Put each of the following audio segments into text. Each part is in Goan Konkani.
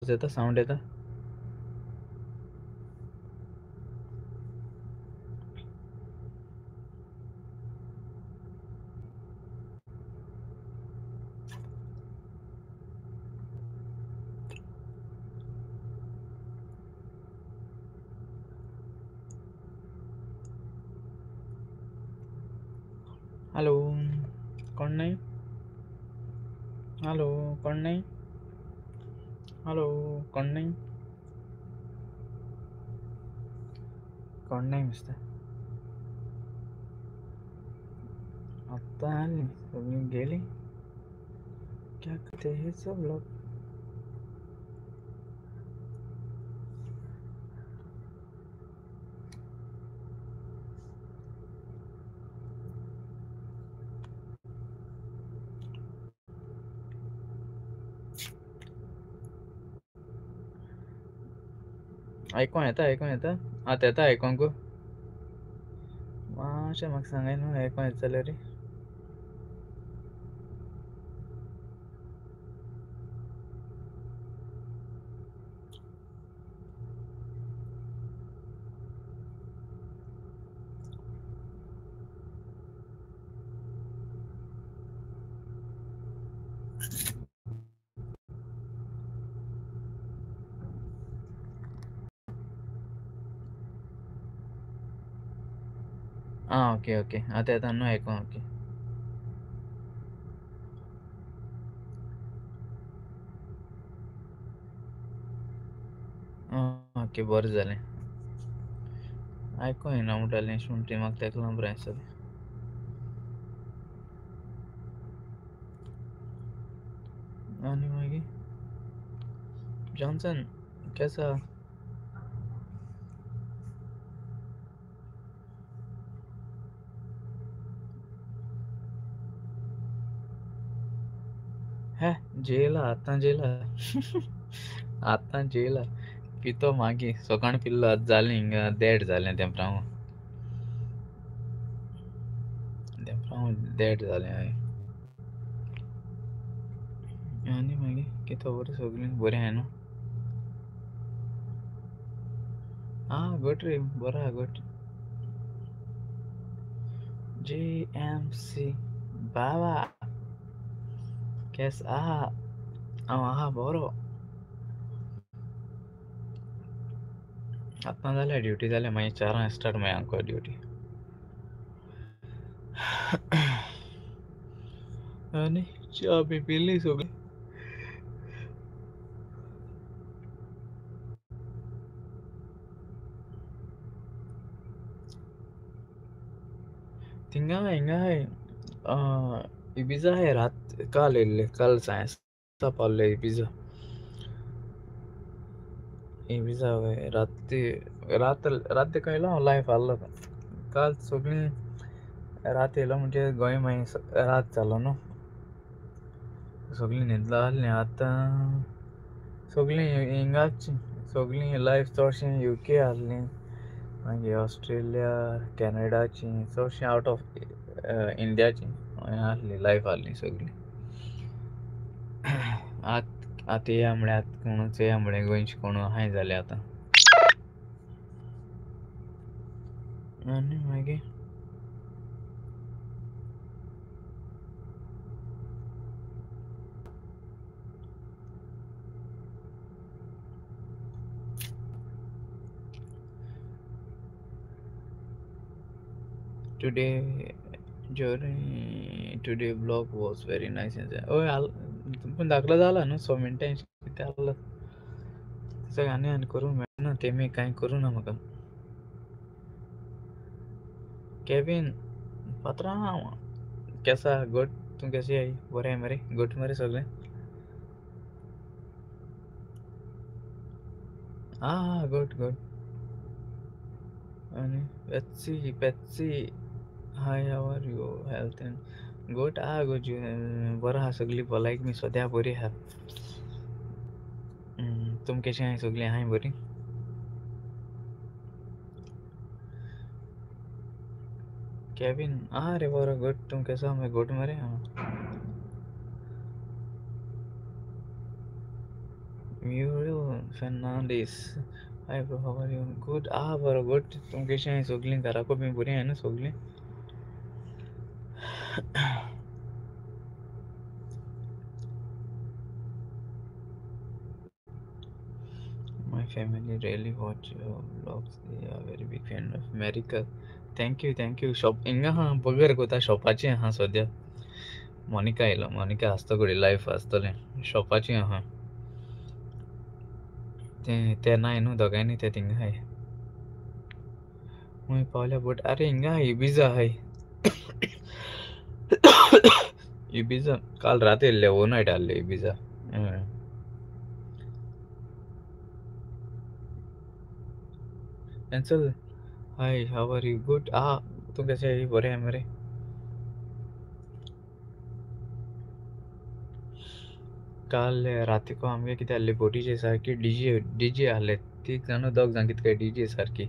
येता सावंड येता. हॅलो कोण नाही. हॅलो कोण नाही. हॅलो कोण नाही. कोण नाही नुसतं. आता आली सगळी गेली. क्या करते हैं सब लोग. आयकों येता आयकों येता आतां येता आयकोंक. मातशें म्हाका सांगाय न्हू आयकों येता जाल्यार रे. आं ओके ओके आतां येता न्हू आयकों. ओके आं ओके बरें जालें. आयकों येना म्हणटालें म्हणटी म्हाका तेका लागून बरें आसतलें. आनी मागीर जॉनसन केसो आहा. हे जेला आतां जेला आतां जेला पितो मागीर सकाळ पिल्लो आतां जालें हिंगा देड जालें तेंप्राव तेंप्राव देड जालें हय. आनी मागीर कितें बरें सगळीं बरें आहाय न्हू. आं घट रे बरो आहा घट. जे एम सी बाबा केस आहा. हांव आहा बरो. आतां जाल्या ड्युटी जाल्या मागीर चारांक स्टार्ट मागीर आमकां ड्युटी. आनी च्या बी पिली सगळी. थिंगा हिंगा इबिजा है रात काल येयल्ले काल सांज पावले इबिजा. इबिजा हय राती रात रात देखून येयलो हांव लायफ आहलो काल सगळीं रात येयलो म्हणजे गोंय मागीर रात जालो न्हू सगळीं न्हिदला आहलीं. आतां सगळीं हिंगाच सगळीं लायफ चडशीं युके आहलीं मागीर ऑस्ट्रेलिया कॅनडाची चडशीं आवट ऑफ इंडियाची आहली लायफ आहली सगळी. आत आतां येया म्हळ्यार आतां कोणूच येया म्हळ्यार गोंयचे कोणू आहाय जाले आतां. आनी मागीर today journey today vlog was very nice. हय पूण दाखलो जाला न्हू 100 मिनटां कितें आहलो सगळें आनी आनी करूंक मेळना तेमी कांय करूं ना म्हाका. केवीन पात्रांव केसा घट तूं कशी आहाय बरें आहाय मरे घट मरे सगळें. आं घट घट. आनी Patsy Patsy hi how are you health and good आहा गो बरो आहा सगळी भलायकी बी सद्या बरी आहा. तुम कशी आहाय सगळीं आहाय बरी. केवीन आहा रे बरो घट तूं केसो आहा घट मरे. आं Muriel Fernandes, hi bro, how are you? Good. आ बरो गुड. तूं कशें आहाय? सगलीं घराको बी बरीं आहाय न्हू सगलीं? My family really watch your vlogs. They are very big fan of America. Thank you, thank you. Shop हिंगा आहा बगर कोता शॉपाचें आहा सद्या. मोनिका येयलो, मोनिका आसतो घडये लायफ आसतलें. शॉपाचें आहा तें, तें नाय न्हू दोगांयनी तें थिंगा आहाय. खूंय पावल्या बोट? आरे हिंगा आहाय, इबिजा आहाय. इबिजा काल रात येयल्ले, ओवर नायट आहले इबिजा. हय. Ansel, hi, how are you? Good. आ तूं कशें आहाय? बरें आहाय मरे? काल रातीको आमगे कितें आहलें बोटीचेर सारकी डीजे डीजे आहले. तीग जाण दोग जाण कितें काय डीजे सारकी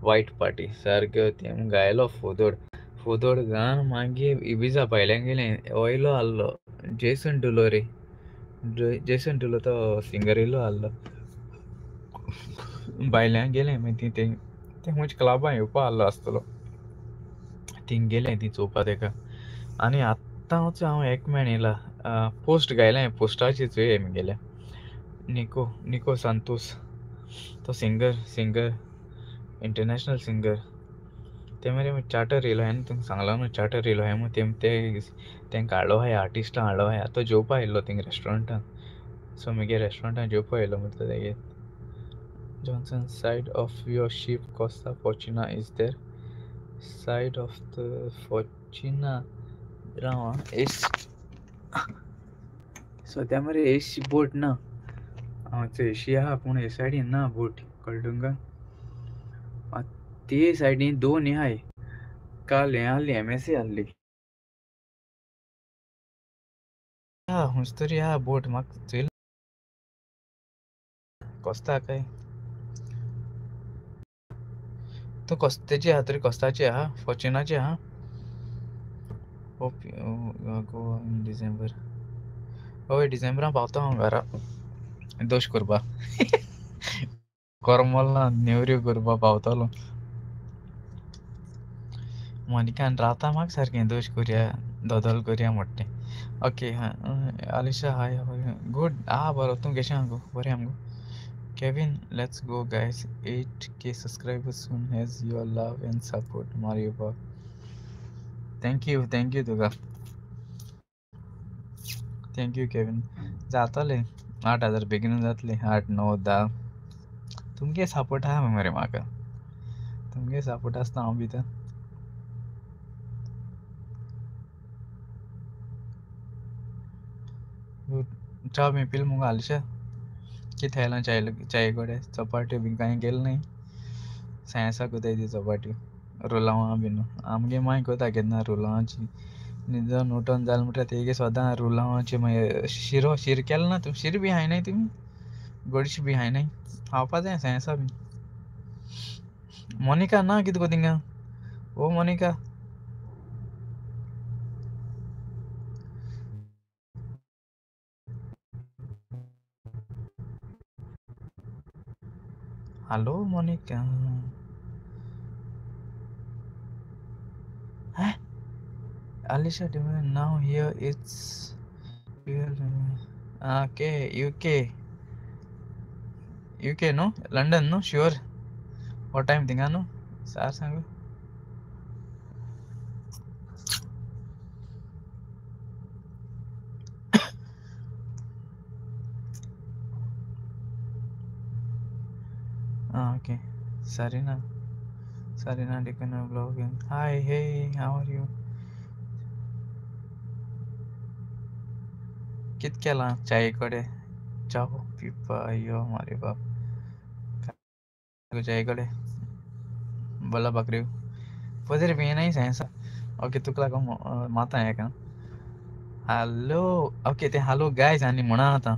वायट पार्टी सारक्यो. तें गायलो फोदोड फोदोड गान मागीर इबिजा भायल्यान गेलें. येयलो आहलो जेसन डुलो रे, जेसन डुलो तो सिंगर येयलो आहलो. भायल्यान गेलें मागीर ती तें खंयच्या क्लबान येवपा आहलो आसतलो. थिंग गेलें ती चोवपा तेका. आनी आतांच हांव एकमेण येयला. पोस्ट घायलें, पोस्टाचेर चोय म्हगेल्या. निको निको सांतोस तो सिंगर, सिंगर इंटरनॅशनल सिंगर. ते मरे चार्टर येयलो हांवें तुमकां सांगलां न्हू, चार्टर येयलो हांवें. तें तेंकां हाडलो आहाय, आर्टिस्टां हाडलो आहाय. आतां जेवपा येयल्लो थिंग रेस्टॉरंटान. सो म्हगे रेस्टॉरंटान जेवपा येयलो म्हटल्यार तेगे. Johnson, side of your ship Costa Fortuna is there? Side of the Fortuna राव आं. एस सद्या मरे एश बोट ना हांव एशी आहा, पूण हे सायडीन ना बोट, कळ्ळें तुमकां? ते सायडीन दोन आहाय. काल हें आहली, एम एस सी आहली. आहा खंयच तरी आहा बोट, म्हाका चोयला कोस्ता काय तूं कोस्तेची आहा तरी, कोस्ताची आहा, फॉर्च्युनाची आहा. Hope you go in December. हय, डिसेंबरान पावता हांव घरा. दोश करपा करमलान नेवऱ्यो करपा पावतलो. मोनिकान रावता म्हाका सारकें दोश करया, दोदोल करया म्हणटा तें. ओके हा आलिशा, हाय, गुड. आहा बरो, तूं कशें आहा गो? बरें आहा मुगो? Kevin, let's go guys, 8K subscribers soon has your love and support. Mario Bob, thank you, thank you तुका, thank you Kevin. जातले 8,000 बेगीन जातले, 8 9 10. तुमगे सपोर्ट आहा मरे म्हाका, तुमगे सपोर्ट आसता हांव भितर. च्या बी पिल मुगो आलिशा? कितें खायलां चाय चाये कडेन? चपाट्यो बी कांय केलें न्हय? सायन्सा कोताय ती चपाट्यो, रोलांवां बीन. आमगे मांय कोता केन्ना रोलांवाची. न्हिदोन उठोन जालें म्हणटकीर तेगे सदां रोलांवाची. मागीर शिरो, शीर केलें ना तुमी? शीर बी खायनाय तुमी? गोडशी बी खायनाय? खावपा जाय सायन्सा बी. मोनिका ना कितें गो थिंगा? ओ Monica, hello Monica. Huh? Alisha, now here it's okay, UK, UK no, London no, sure. What time थिंगा न्हू? सार सांगू. Ah, okay. Sarina, Sarina Dikana vlogging. Hi, hey, how are you? कित केलां चाये कडेन? च्याव पिवपा यो मारे बाप. चाये कडेन बोला बाकरी पदर पियेनाय सायन्सा. ओके, तुका लागून माता हेका. हॅलो, ओके ते हॅलो गायज आनी म्हणा आतां.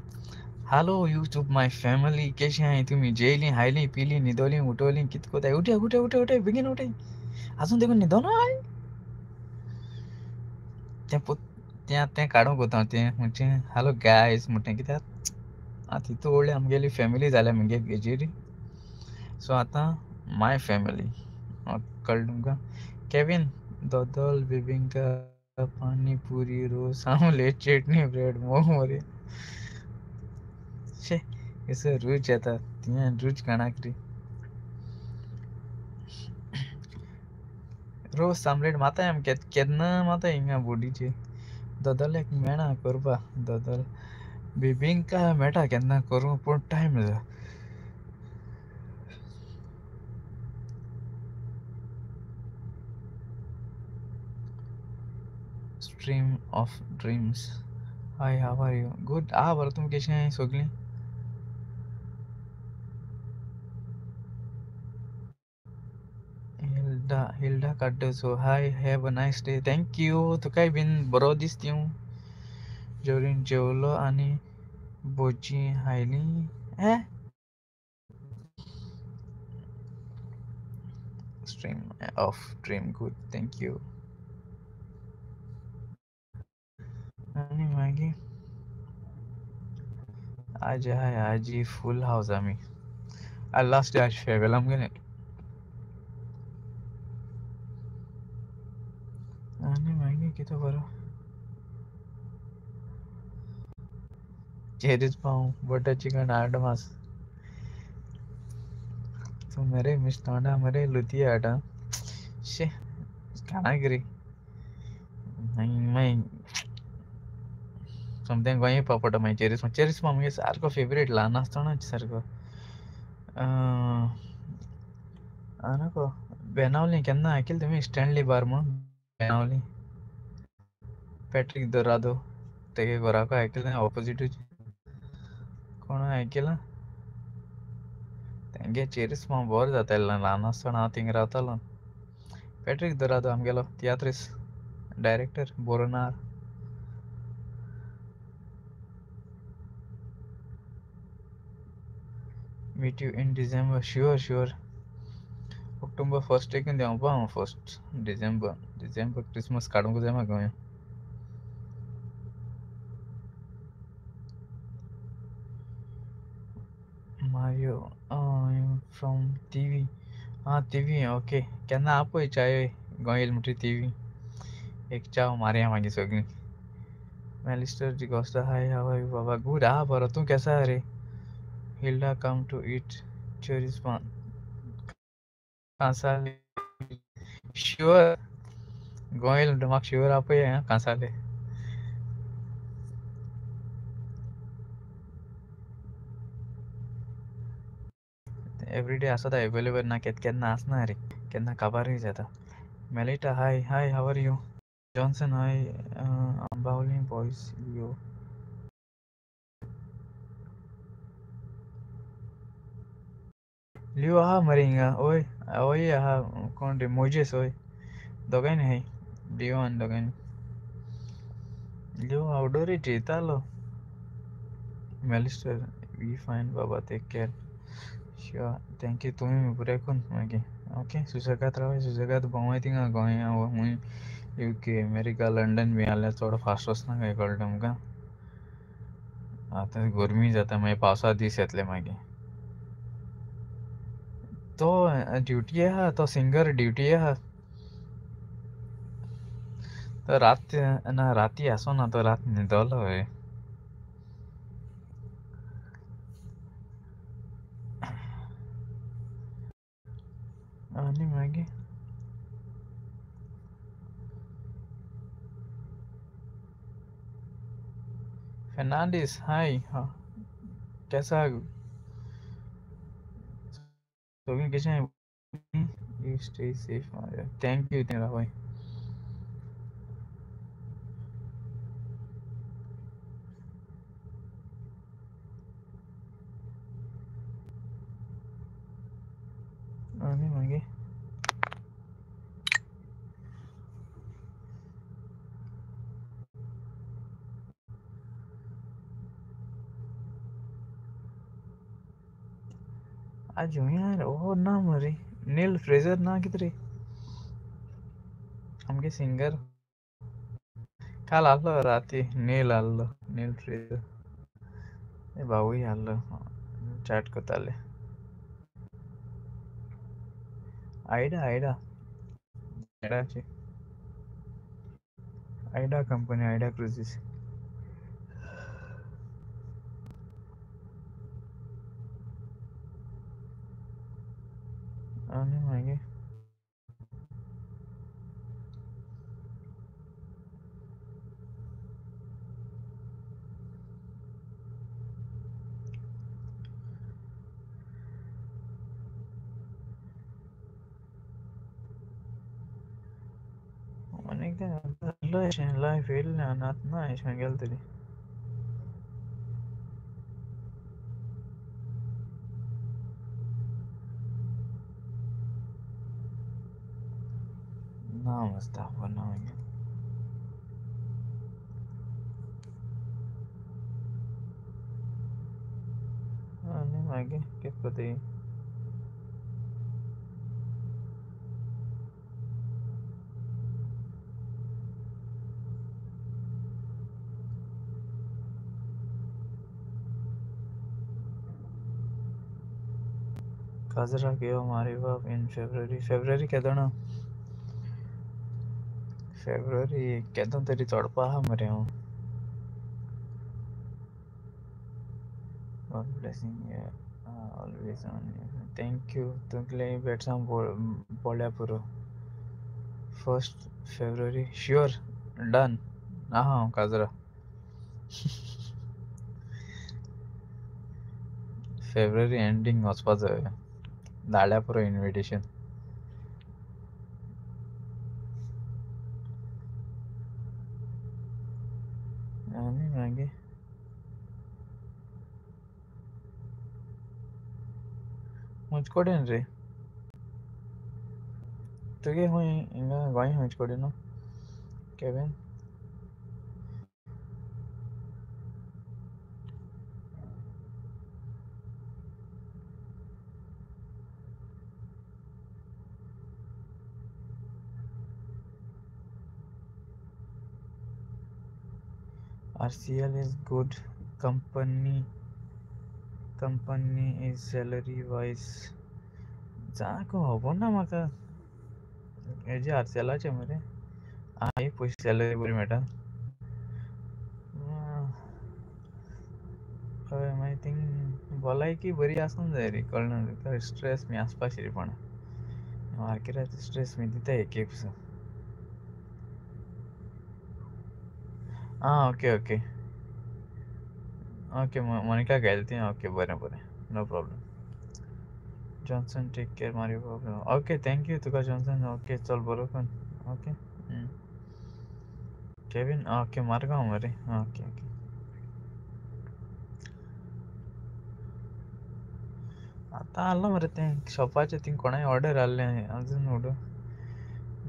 हॅलो यूट्यूब my family, कशी आहाय तुमी? जेयली, खायली, पिली, न्हिदोली, उठोली, कित कोताय? उठय उठय उठय उठय, बेगीन उठय. आजून देखून न्हिदोना आहाय? तें तें तें काडूंक वता तें म्हणचें हॅलो गायज म्हणटें कित्याक आतां इतू व्हडली आमगेली फॅमिली जाल्या मुगे हेजेर. सो आतां माय फॅमिली कळ्ळें तुमकां. केवीन दोदोल बिबिंका पानी पुरी रोस आमलेट चटणी ब्रेड मोग मरे. शे हेसर रूच येता तियां रूच खाणाक रे. रोस आमलेट माताय आमी केन्ना माताय हिंगा बोडीचे. दोदोल एक मेळना करपा दोदोल बिबिंका मेळटा केन्ना करूं पूण टायम जाय. Stream of dreams. Hi, how are you? Good. आ बरं तुमी कशें सगळीं? Hilda Hilda Cardozo. Hi, have a nice day. Thank you. तुकाय बीन बरो दीस दिवं. जोरीन जेवलो आनी भोजी हायली. हे stream of dream. Good, thank you. आनी मागीर आज हाय आजी फूल हावस आमी. आज लास्ट डे आज फेरवेल आमगेलें. आनी मागीर कितें बरो चेरीज पाव बटर चिकन आड मास. तूं मरे मिस्टोंडा मरे लुती हाडा. शे खाणाक रे मागीर मागीर सोमतें गोंय येवपा पडटा मागीर चेरीज पाव. चेरीज पाव मुगे सारको फेवरेट ल्हान आसतना सारको. नाको बेनावली केन्ना आयकलें तुमी स्टॅनली बार म्हणून बेनावली पॅट्रीक दोरादो तेगे घराको आयकलें ऑपोजिटूच कोण आयकलां तेंगे चेरीज पाव बरो जाताले ल्हान आसतना हांव थिंग रावतालो. पॅट्रीक दोरादो आमगेलो तियात्रीस director बोरोनार. Meet you in December. Sure sure. October first एक देंवपा हांव फर्स्ट डिसेंबर. डिसेंबर क्रिसमस काडूंक जाय म्हाका गोंया. Mario I am from Tivim. आं थिवी ओके. केन्ना आपय च्याय गोंय येयली म्हणटरी थिवी एक च्याव मारया मागीर सगळीं. Malister D'Costa. Hi, how are you बाबा? गूड. आहा बरो तूं केसो आहा रे? Hilda come to eat cherries पान कांसाले. शुअर गोंय येयली म्हणटरी म्हाका शुअर आपय आं कांसाले. एवरीडे आसता एवेलेबल ना केन्ना केन्ना आसना रे केन्ना काबारूय जाता. Melita hi hi how are you? Johnson hi. Ambavali boys Leo. Leo आहा मरे हिंगा ओय ओय आहा कोण रे मोजेस ओय दोगांयनी आहाय लियो आनी दोगांयनी. लियो आवडोर जेयतालो. मेलिस्टर बी फायन बाबा take care. Sure thank you. तुमी बरें करून मागीर ओके सुसेगाद रावाय सुसेगाद भोंवाय थिंगा गोंया खूंय युके अमेरिका लंडन बी आहल्यार चड फास्ट वचनाकाय कळ्ळें तुमकां. आतां गरमी जाता मागीर पावसा दीस येतले मागीर. तो ड्युटी आहा तो सिंगर ड्युटी आहा. तो रात ना राती आसना तो रात न्हिदलो हय. आनी मागीर फर्नांडीस हाय. हा केसो आहा सगळीं कशें? You stay safe. Thank you रावय. आनी मागीर आज यार ओ ना मरे नील फ्रेजर ना कितें रे आमगे सिंगर काल आहलो राती नील आहलो नील फ्रेजर. भाऊय आहलो चॅट करताले. आयडा आयडा आयडाची आयडा कंपनी, आयडा क्रुजीस. आनी मागीर अनेकदां अशें लायफ येयलें आनी आतां ना अशें गेलें तरी. ना मस्त ना मागीर. आनी मागीर कितें कोताय? काजराक यो मारी बाब इन फेब्रुवरी. फेब्रुवरी केदोना? फेब्रुवरी केदो तरी चडपा आहा मरे हांव. God blessing always on. Thank you. तुगले बेटसां पोळ्या पुरो. 1 फेब्रुवरी शुअर डन आहा हांव काजरा. फेब्रुवरी एंडींग वचपा जाय. धाडल्या पुरो इनविटेशन. आनी मागीर खंयचे कडेन रे तुगे? खंय हिंगा गोंय खंयचे कडेन न्हू Kevin? RCL is good company. Company is salary wise. जा खबर ना म्हाका हेजे आरसीएलाचे मरे आहा पयशे सॅलरी बरी मेळटा. हय मागीर थिंग भलायकी बरी आसूंक जाय रे, कळना स्ट्रेस बी आसपा शिरीपणा मार्केटाचो स्ट्रेस बी दिता एक एक पसून. आं ओके ओके ओके मोनिका गेल ती. ओके बरें बरें, no problem. Johnson take care Mario problem. Okay thank you तुका जॉन्सन. ओके चल बरो कर. ओके केविन ओके मारगांव मरे. ओके ओके आतां आहलो मरे तें शॉपाचें थिंग कोणाय ऑर्डर आहलें अजून उडो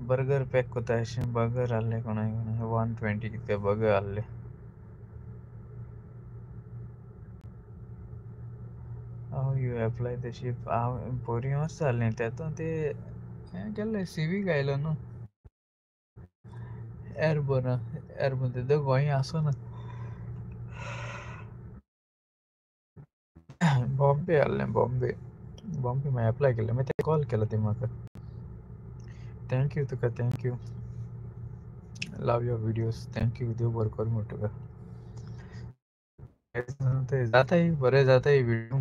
बर्गर पॅक कोता अशें बर्गर आहले कोणाय कोणाय 120 कितके बर्गर आहले. How you apply the ship? हांव बोरी मस्त जालें तेतून ते हें केल्लें सी व्ही घायलो न्हू एअरबोर्न. एअरबोर्न तेदो गोंय आसना बॉम्बे आहलें. बॉम्बे बॉम्बे मागीर एप्लाय केलें मागीर ते कॉल केलो ती म्हाका. Thank you तुका, thank you. Love your videos. Thank you. देव बरो करूं म्हण तुका. जाताय बरें जाताय व्हिडियो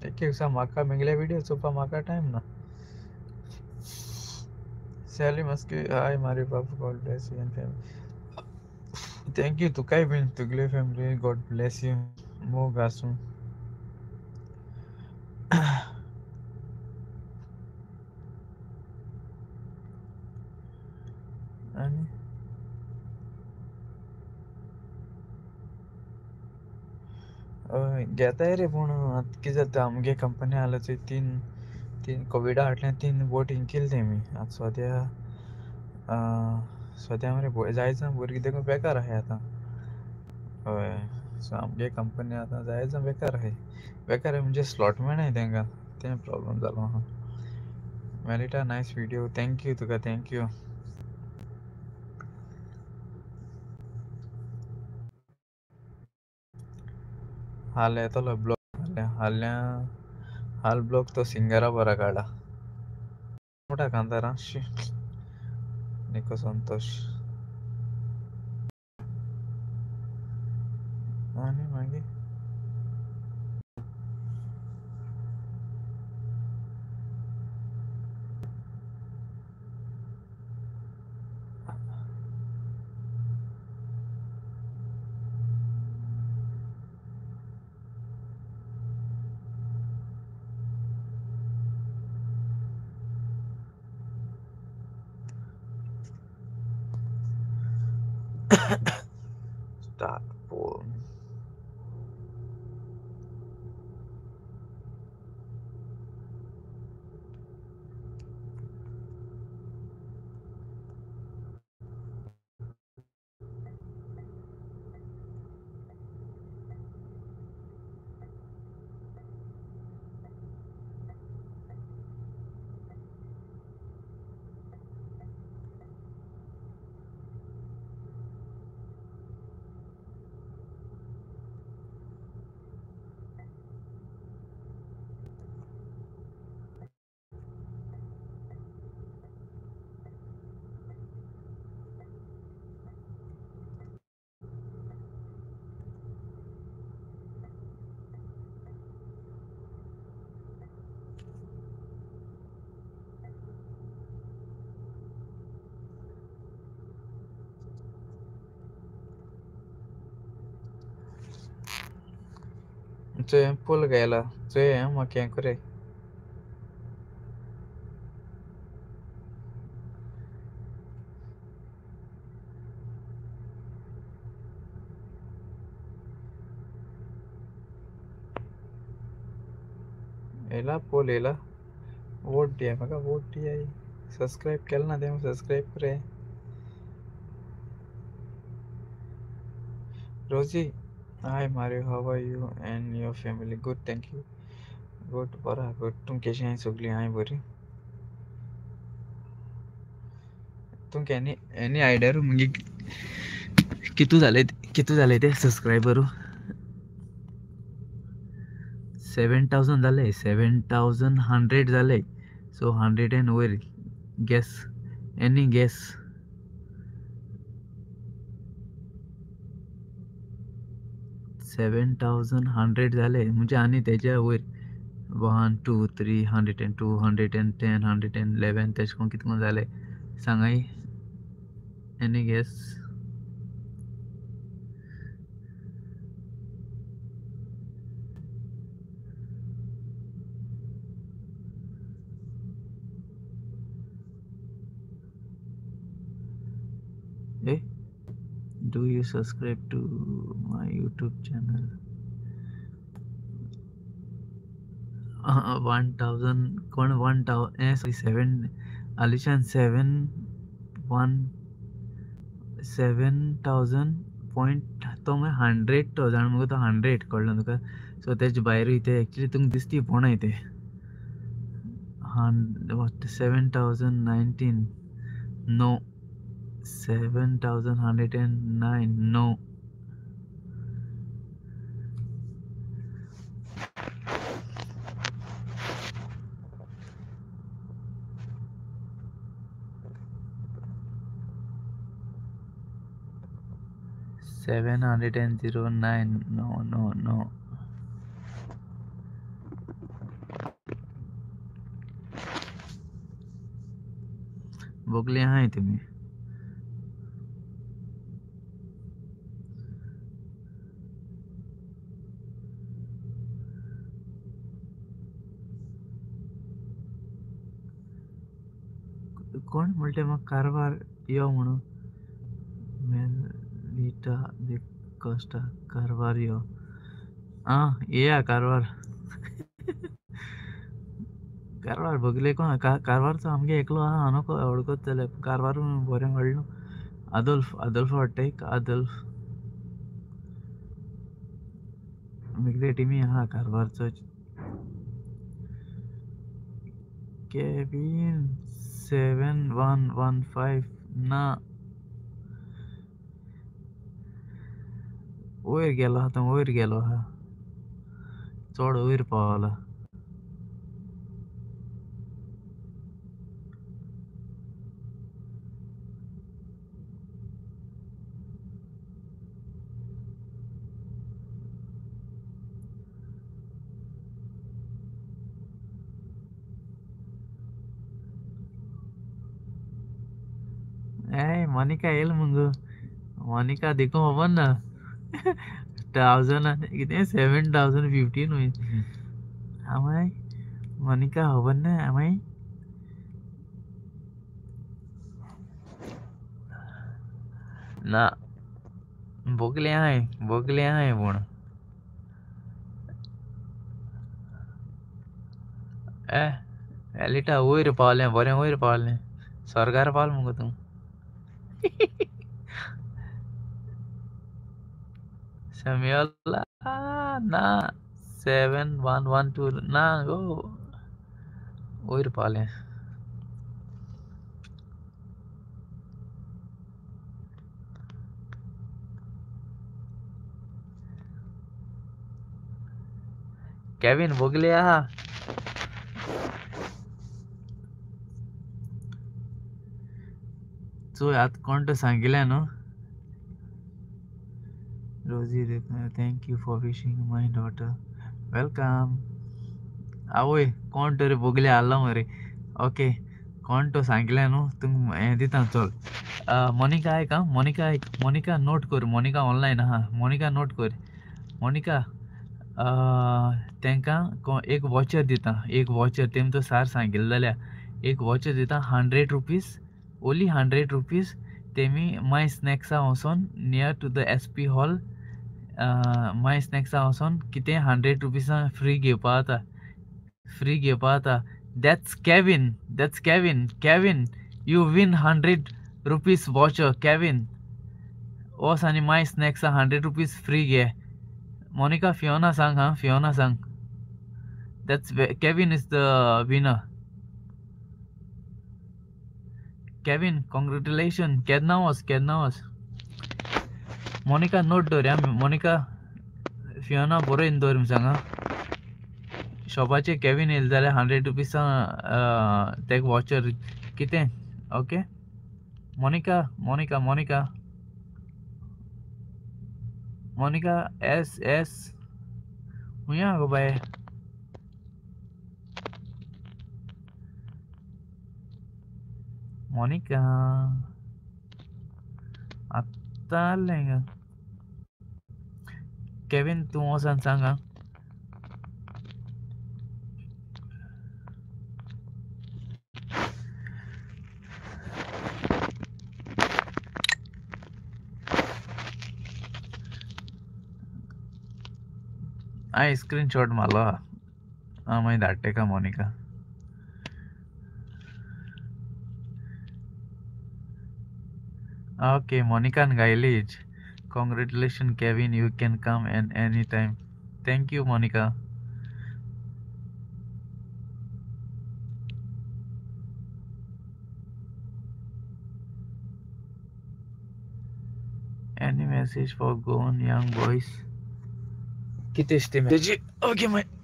एक एक दिसा म्हाका मेगले व्हिडियो चोवपा म्हाका टायम ना. सॅली मस्की हाय मारी बाबू God bless you and family. Thank you तुकाय बीन तुगले फॅमिली गॉड ब्लेस you. मोग आसूं. आनी हय घेताय रे पूण आतां कितें जाता आमगे कंपनी आहलो चोय तीन तीन कोविडा फाटल्यान 3 बोट इंकिल तेमी आतां सद्या सद्या मरे जाय जाण भुरगीं देखून बेकार आहाय आतां. हय सो आमगे कंपनी आतां जाय जाण बेकार आहाय. बेकार आहाय म्हणजे स्लॉट मेळनाय तेंकां तें प्रॉब्लम जालो आहा. Melitta nice video. Thank you तुका, thank you. हाल येतलो ब्लॉग, हाल्या हाल्या हाल ब्लॉग तो सिंगरा बरा काडा मोठा कांतारा शी निको संतोष आनी मागीर स्टार्ट पोल. चोय पूल गेला चोय म्हाका हें करे येला पोल येला वोट दिया म्हाका वोट दिया सबस्क्रायब केलें ना तें सबस्क्रायब करे. Rosie, hi Mario, how are you and your family? Good, thank you. Good, बरा गुड. तूं कशें आहाय? सगळीं आहाय बरी? तुमकां एनी एनी आयडिया मुगे कितू जाले, कितू जाले ते सबस्क्रायबरू? 7,000 जाले, 7,100 जाले. सो 100 एंड वयर गॅस, एनी गॅस. 7,100 जाले म्हणजे आनी तेज्या वयर 1 2 3 102 110 111 तेश कोन कितको जाले सांगाय. Any guess? A Do you subscribe to my YouTube channel? 1,000 कोण 1,000 सॉरी 7 आलिशान 7 1 7,000 पॉयंट तो मागीर 100 तो जाण मुगो तो 100 कळ्ळो तुका. सो तेजे भायरूय ते एक्चुली तुमकां दिसती पोणाय ते 7,019 no 7,109 no. 709 no no no. बोगले आहाय तुमी. कोण म्हणटे म्हाका कारवार यो म्हणून? मेलिटा दे कोस्टा कारवार यो. आं येया कारवार. कारवार बगले कोण कारवारचो आमगे एकलो आहा हांव नको वळखत जाल्यार कारवार बरें व्हडलो न्हू. आदोल्फ, आदोल्फ वाडटा एक आदोल्फ आमगेले टिमी आहा कारवारचो. केबीन 7115 ना वयर गेलो आहा तो, वयर गेलो आहा. चड वयर पावला. ए मोनिका येयल मुगो. मोनिका देखूं खबर ना. 1000 कितें 7015 वयर. आवय मोनिका खबर ना आवय. ना बोगले आहाय, बोगले आहाय पूण. ए एलिटा वयर पावलें, बरें वयर पावलें. स्वर्गार पावलें मुगो तूं. सॅम्युअल ना 7112 ना गो वयर पावलें. केविन बोगले आहा. चोय आतां कोण तो सांगिलें न्हू. Rosie, thank you for wishing my daughter. Welcome. आवय कोण तरी बोगले आहलो मरे. ओके कोण तो सांगलें न्हू तुमकां हें दिता चल. मोनिका आयक आं, मोनिका आयक, मोनिका नोट कर. मोनिका ऑनलायन आहा, मोनिका नोट कर. मोनिका तांकां एक वॉचर दिता, एक वॉचर तेम तो सार सांगिल्लें जाल्यार एक वॉचर दिता 100 रुपीज, ओनली 100 रुपीज. तेमी माय स्नॅक्सा वचोन near to the SP hall my स्नॅक्सा वचोन कितें 100 रुपीजां फ्री घेवपा जाता, फ्री घेवपा जाता. That's Kevin, that's Kevin. Kevin you win 100 rupees voucher. Kevin वच आनी माय स्नॅक्सा 100 रुपीज फ्री घे. मोनिका फियोना सांग हां, फियोना सांग. That's Kevin is the winner. Kevin congratulation. केन्ना वच, केन्ना वच. मोनिका नोट दवर आं, मोनिका फियोना बरोवन दवर सांगा. शॉपाचेर केविन येयले जाल्यार 100 रुपीजां तेका वॉचर कितें. Okay Monica, Monica, Monica, Monica S S खूंय आहा गो बाये. मोनिका आत्तां आहलें हिंगा. केविन तूं वचोन सांग आं. हांवें स्क्रीनशॉट मारलो आं, मागीर धाडटा तेका मोनिका. ओके मोनिकान गायलीच. Congratulation Kevin, you can come and any time. Thank you Monica. Any message for Goan young boys? कितें ती मॅसेज? ओके मागीर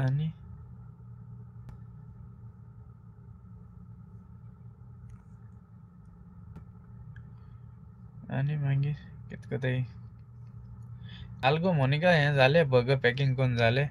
आनी आनी मागीर कितें कोताय आलगो मोनिका. हें जालें बर्गर पॅकिंग करून जालें.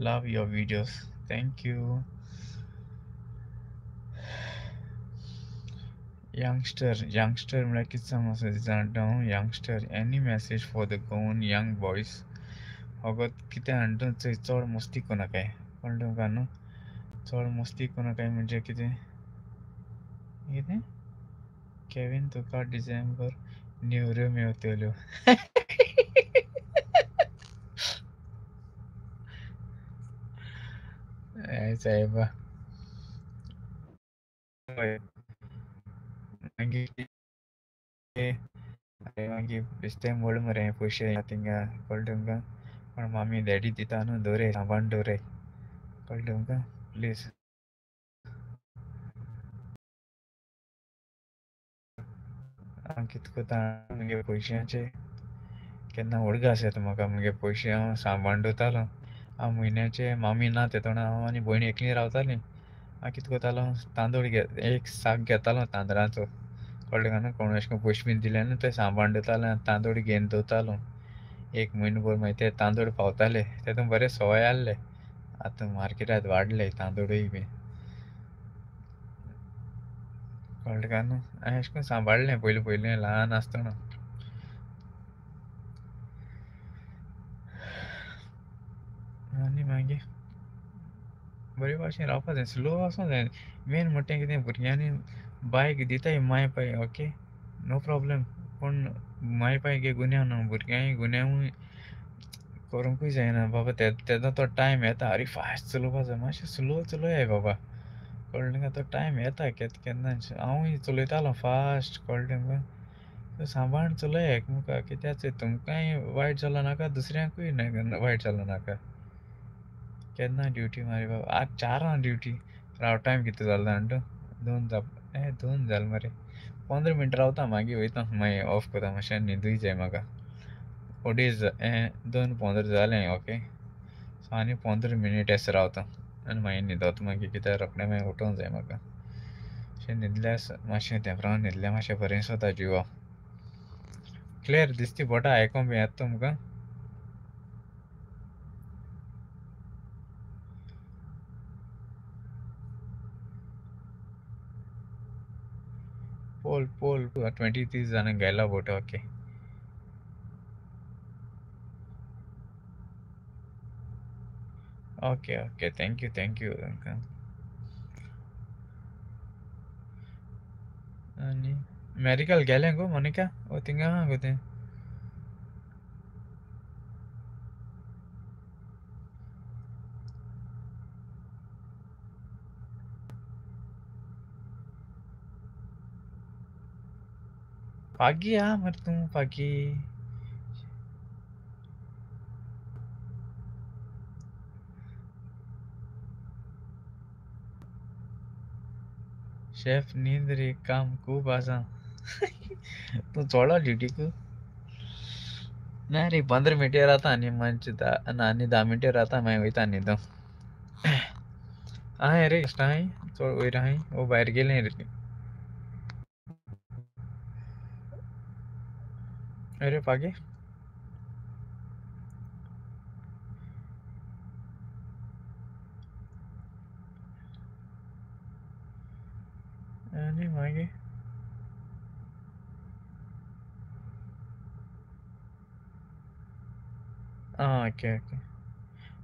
Love your videos. Thank you. Youngster, youngster म्हळ्यार कितें समज जाणा हांव. Youngster, any message for the Goan young boys? फकत कितें हाडटा चोय, चड मस्ती कोनाकाय. कळ्ळें तुमकां न्हू? चड मस्ती कोनाकाय म्हणजे कितें कितें केवीन तुका डिसेंबर न्युऱ्यो मेवतल्यो. सायबा. मागीर मागीर बेश्टें मोड मरे पयशे थिंगा कळ्ळें तुमकां. पण मामी डॅडी दिता न्हू दवराय सांबाळून दवराय कळ्ळें तुमकां प्लीज. हांव कितें करता मुगे पयशांचे केन्ना उडगास येता म्हाका मुगे पयशे हांव सांबाळून दवरतालो. हांव म्हयन्याचे मामी ना तेदोना हांव आनी भयण एकली रावतालीं. हांव कितें करतालो तांदूळ एक साक घेतालो तांदळाचो कळ्ळें काय न्हू. कोण अशें करून पयशे बीन दिले न्हू ते सांबाळून दवरताले आनी तांदूळ घेवन दवरतालो. एक म्हयनो भर मागीर ते तांदूळ पावताले तेतून बरे सवाय आहले. आतां मार्केटांत वाडले तांदूळय बीन कळ्ळें काय न्हू. हांवें अशें करून सांबाळ्ळें पयलीं पयलीं ल्हान आसतना. आनी मागीर बरे भाशेन रावपा जाय स्लो वचोंक जाय. मेन म्हणटा तें कितें भुरग्यांनी बायक दिताय माय पाय ओके नो प्रॉब्लम पूण माय पाय गुन्यांव न्हू भुरग्यांक गुन्यांवूय करूंकूय जायना बाबा. तेदो तो टायम येता अरे फास्ट चलोवपा जाय मातशें स्लो चलोयाय बाबा कळ्ळें तुका. तो टायम येता केन्ना हांवूय चलयतालो फास्ट कळ्ळें तुमकां. सांबाळून चलया एकमेका कित्याक तुमकांय वायट जालो नाका दुसऱ्यांकूय वायट जालो नाका. केन्ना ड्युटी मारी बाबा आज 4 ड्युटी राव टायम कितें जालो जाणा तूं 2 2 जाल मरे 15 मिनटां रावता मागीर वयता मागीर ऑफ करता मातशें न्हिदूय जाय म्हाका. 2:30 2:15 जालें ओके. सो आनी 15 मिनीट अशें रावता आनी मागीर न्हिदता मागीर कित्याक रोखडें मागीर उठोंक जाय म्हाका. अशें न्हिदल्यार मातशें तेंपरान न्हिदल्यार मातशें बरें दिसता जिवा. क्लियर दिसती बोटां आयकोंक बी येता तुमकां. पोल पोल 23 जाणां गेला बोट okay okay okay thank you thank you तुमकां. आनी मॅडिकल गेलें गो मोनिका ओ थिंगा आहा गो तें. पागी आहा मरे तूं पागी. शेफ न्हीद रे काम खूब आसा. तूं चोडलो ड्युटीक ना रे 15 मिनटां रावता आनी मातशें आनी 10 मिनटां रावता मागीर वयता न्हिदोंक. आहाय रे आहाय चड वयर आहाय ओ भायर गेलें रे. अरे पागे आनी मागीर आं ओके ओके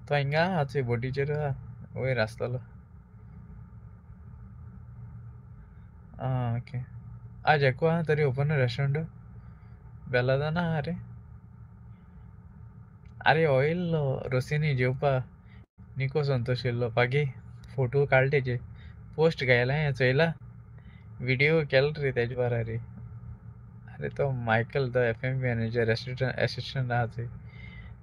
तो हिंगा आहा चोय बोटीचेर वयर आसतलो. आं ओके आज एकू आहा तरी ओपन रेस्टोरंट बेलादा ना रे. आरे हो येयल्लो रोसिनी जेवपा निको संतोश येयल्लो पागी फोटो काडले तेजे पोस्ट घायला हें चोयला व्हिडिओ केलो रे तेजे बारा रे. अरे तो मायकल तो एफ एम मॅनेजर एसिस्टंट आहा चोय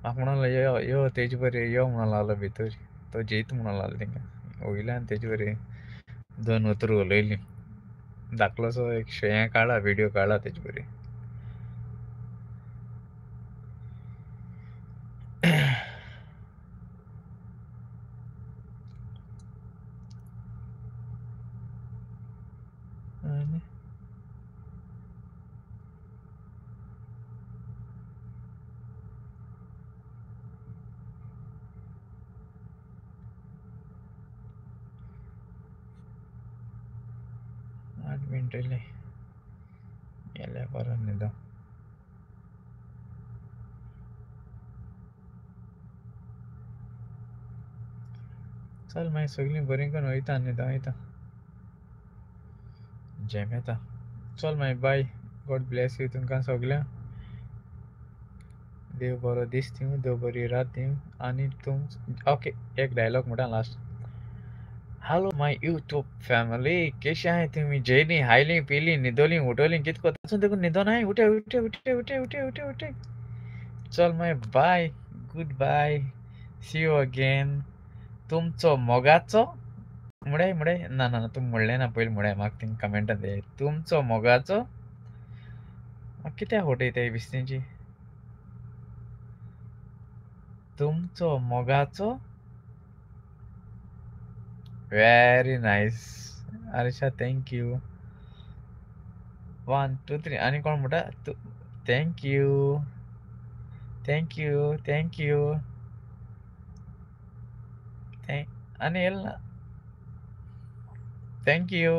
म्हाका म्हणून यो यो तेजे बरे यो म्हणून लागलो भितर तो जेयत म्हणून लागलो तेंका वयल्यान तेजे बरे 2 उतरां उलयलीं धाकलोसो एक हें काडला व्हिडिओ काडला तेजे बरे. आनी 8 मिनटां येयले गेल्या बरो न्हिदोंक. चल मागीर सगळीं बरीं करून वयता न्हिदोंक वयता. जेम येता. चल मागीर बाय, गॉड ब्लेस you तुमकां सगळ्यांक. देव बरो दीस दिवं, देव बरी रात दिवं. आनी तुम ओके एक डायलॉग म्हणटा last. Hello my YouTube family, केशे आहाय तुमी? जेयली, हायली, पिली, न्हिदोली, उठोली, कित कोता? अजून देखून न्हिदोन आहाय. उठे उठे उठे उठे उठे उठे उठे. चल मागीर bye, good bye, see you again. तुमचो मोगाचो मुडे मुडे ना ना ना तुमी म्हणलें ना पयलीं मुडे म्हाका थिंग कमेंटान दियाय. तुमचो मोगाचो कित्याक फटयताय बिस्तींची? तुमचो मोगाचो. Very nice Arisha, thank you. 1 2 3 आनी कोण म्हणटा? Thank you thank you thank you आनी येयल ना. Thank you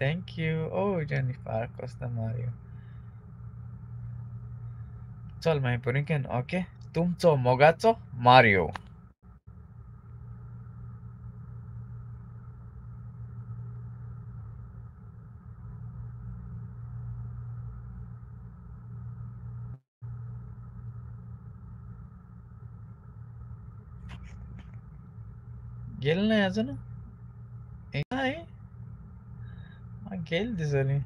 thank you. Oh Jennifer Costa Mario. चल मागीर पुरिकेन. ओके, तुमचो मोगाचो मारियो. गेल नाही अजून? नाही गेल दिसली.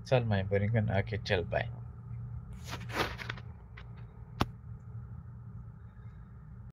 चल मागीर बरें कर. ओके चल बाय.